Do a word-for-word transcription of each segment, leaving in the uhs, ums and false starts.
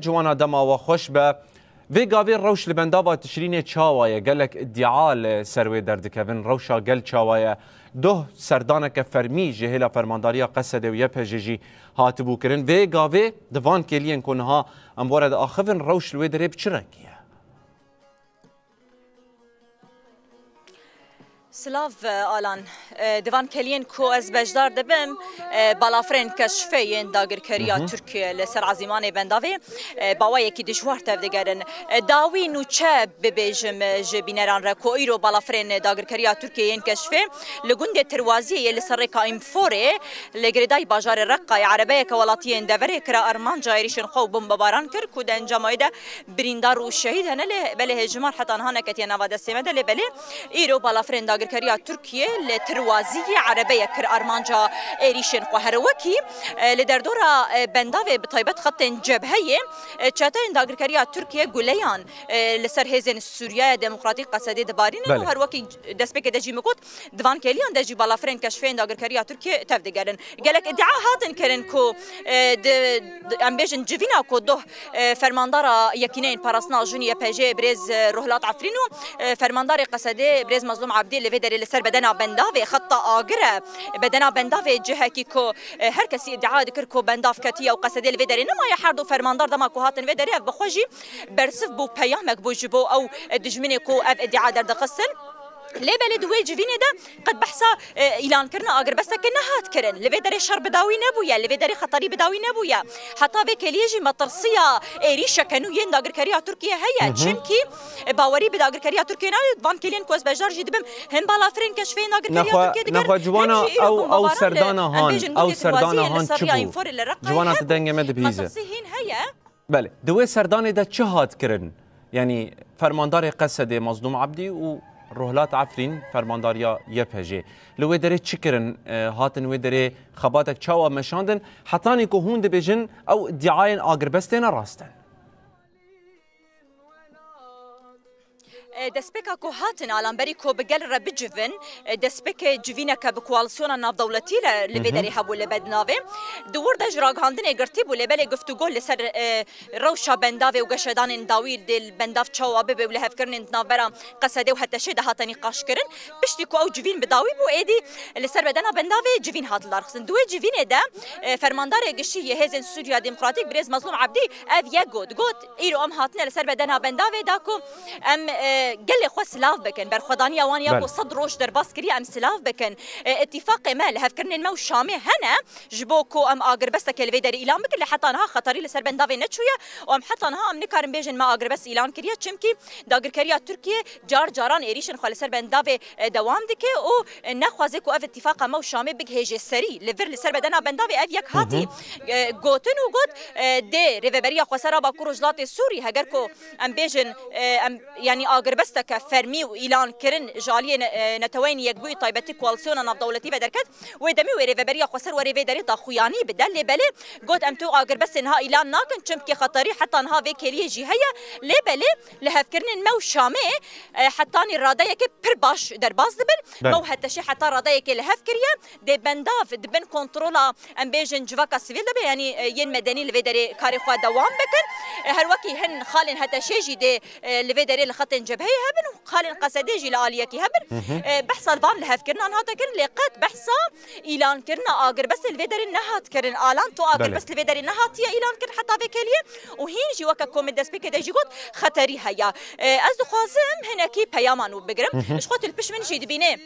Ciwana, dema we xweş be. Vê gavê rewş li bendava Tişrînê çawa ye? Gelek îdia li ser wê derdikevin. Rewşa gel çawa ye? Doh serdaneke fermî ji hêla fermandariya Qesedê û Y P G jî hatibû kirin. Vê gavê di van kêliyên ku niha em were diaxivin, rewş li wê derê bi çi rengî ye? Silav, e, Alan. E, di van keliyên ku ez beşdar dibim, e, balafirên keşfê yên dagirkeriya Hı hı. Tirkiye li ser ezîmanê bendavê, e, bi awayekî dijwar tevdigerin. E, dawî nûçe bibêjim, e, ji bîneran re ku îro balafirên dagirkeriya Tirkiye yên keşfê li gundê Tirwaziyê yê li ser rêka Înforê li girêdayî bajarê Reqayê erebeyeke welatiyên deverê kira armanca êrîşên xwe û bombebaran kir ku di encama wê de birîndar û şehîd hene, lê belê hêjimar heta niha neketiye nava destê me de, lê belê îro balafirên dagirkeriya Tirkiye li Tirwaziyê erebeyek kir armanca êrîşên xwe. Her wekî, e, li derdora, e, bendavê bi taybet xetên cebheyê, e, çeteyên dagirkeriya Tirkiye guleyan, e, li ser hêzên Sûriyeya Demokratîk Qesedê dibarînin û Belê. Her wekî destpêkê de jî min got, di van kêliyan de jî balafirên keşfeyên dagirkeriya Tirkiye tevdigerin. Gelek îdia hatin kirin ku, e, di, di, em bêjin civîna ku doh, e, fermandara Yekîneyên Parastina Jinî Y P G birêz, e, Rohlat Efrîn û, e, fermandarê Qesedê birêz Mazlûm Ebdî li vê derê li ser bedena bendavê xeta agir e. Bedena bendavê cihekî ku, e, her kesî îdia dikir ku bendav ketiye û Qesedê li vê derê nemaye. Her du fermandar dema ku hatin vê derê ev bi xwe jî bersiv bû, peyamek bû ji bo ew, e, dijminê ku ev îdia derdixistin. Lê belê di wê civînê de qet behsa, e, îlankirina agirbesteke nehat kirin. Li vê derê şer bi dawî nebûye, li vê derê xeterî bi dawî nebûye. Heta vê kêliyê jî metirsiya êrîşeke nû yên dagirkeriya Tirkiye heye. Hı hı. Çimkî, e, bawerî bi dagirkeriya Tirkiye nayê. Van kêliyên ku ez beşdar jî dibim, him balafirên keşfê yên dagirkeriya Nexwe, Tirkiye diger, nexwe ciwana, him jî îro ew, ew bombebaran li, serdana em han, bêjin ew gundê serdana Tirwaziyê li han ser çi rêya bû? Înforê li Reqayê Ciwana, tu hebû. Dengê me dibihîze. Metirsiya hîn heye. Belê, di wê serdanê de çi hat kirin? Yanî fermandarê Qesedê Mazlûm Ebdî û Rohlat Efrîn, fermandariya Y P G, li wê derê çi kirin? E, hatin wê derê xebatek çawa meşandin? Hetanî ku hûn dibêjin ew îdiayên agirbestê ne rast in. E, destpêka ku hatin alan berî ku bi gel re bicivin, e, destpêkê civîneke bi koalîsyona navdewletî re li vê Hı hı. derê hebû li bendavê. Di wir de ji ragihandinê girtî bû, lê belê guftûgo li ser, e, rewşa bendavê û geşedanên dawî dê li bendav çawa bibe û lihevkirinên di navbera Qesedê û Heteşê de hate nîqaşkirin. Piştî ku ew civîn bi dawî bû, êdî li ser bedena bendavê civîn hat lidarxistin. Di wê civînê de, e, fermandarê giştî yê Hêzên Sûriya Demokratîk birêz Mazlûm Ebdî ev yek got. Got, îro em hatine li ser bedena bendavê da ku em, e, gelê xwe silav bikin. Berxwedaniya wan ya Belê. ku sed roj derbas kiriye, em silav bikin. E, îtîfaqê me, lihevkirinên me û Şamê hene. Ji bo ku em agirbesteke li vê derê îlan bikin, lê heta niha xeterî li ser bendavê neçûye û em heta niha em nikarin bêjin me agirbest îlan kiriye, çimkî dagirkeriya Tirkiye car caran êrîşên xwe li ser bendavê, e, dewam dike û, e, nexwaze ku ev îtîfaqa me û Şamê bigihêje serî. Li vir li ser bedena bendavê ev yek Hı hı. hatî, e, gotin û got, e, dê Rêveberiya Xweser a Bakur Rojhilatê Sûrî, heger ku em bêjin, e, em, yanî agirbesteke fermî û îlan kirin ji aliyê ne-, e, Neteweyên Yekbûyî taybetî koalîsyona navdewletî ve derket, Wê demê wê Rêveberiya Xweser were vê derê daxuyanî bide, lê belê got, em tu agirbestê niha îlan nakin, çimkî xeterî heta niha vê kêliyê jî heye, lê belê lihevkirinên me û Şamê, e, hetanî radeyeke pir baş derbas dibin. Belê. Me û Heteşê heta radeyekê li hev kiriye, dê bendav di bin kontrola, em bêjin, civaka sivîl de be, yanî, e, yên medenî li vê derê karê xwe dewam bikin. E, her wekî hin xalên Heteşê jî dê, e, li vê derê li xetên cebheyê hebin û xalên Qesedê jî li aliyekî hebin. Hı hı. E, behsa van lihevkirinan hate kirin, lê qet behsa îlankirina agirbestê li vê derê nehat kirin. Alan, tu Belê. agirbest li vê derê nehatiye îlankirin heta vê kêliyê û hîn jî weke ku min destpêkê de jî got, xeterî heye. E, ez dixwazim hinekî peyaman û bigirim. Hı hı. Ji xwe tu li pişt min jî dibînê.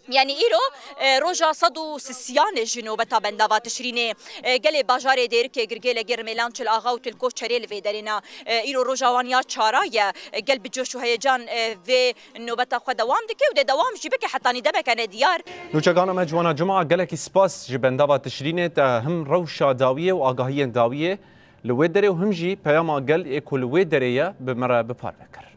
Yanî îro, e, roja sed û sisiyanê ji nobeta bendava Tişrînê, e, gelê bajarê Dêrikê, Girgêlê, Girmêlan, Çil Axa û Tilko Çerê li vê derê ne. E, îro roja wan ya çara ye. E, gel bi coş û heyecan, e, vê nobeta xwe dewam dike û dê dewam jî bike hetanî demeke nediyar. Nûçegana me Ciwana Cuma, gelekî spas ji bendava Tişrînê te him rewşa dawiyê û agahiyên dawiyê li wê derê û him jî peyama gel ê ku li wê derê ye bi me re bi parve kir.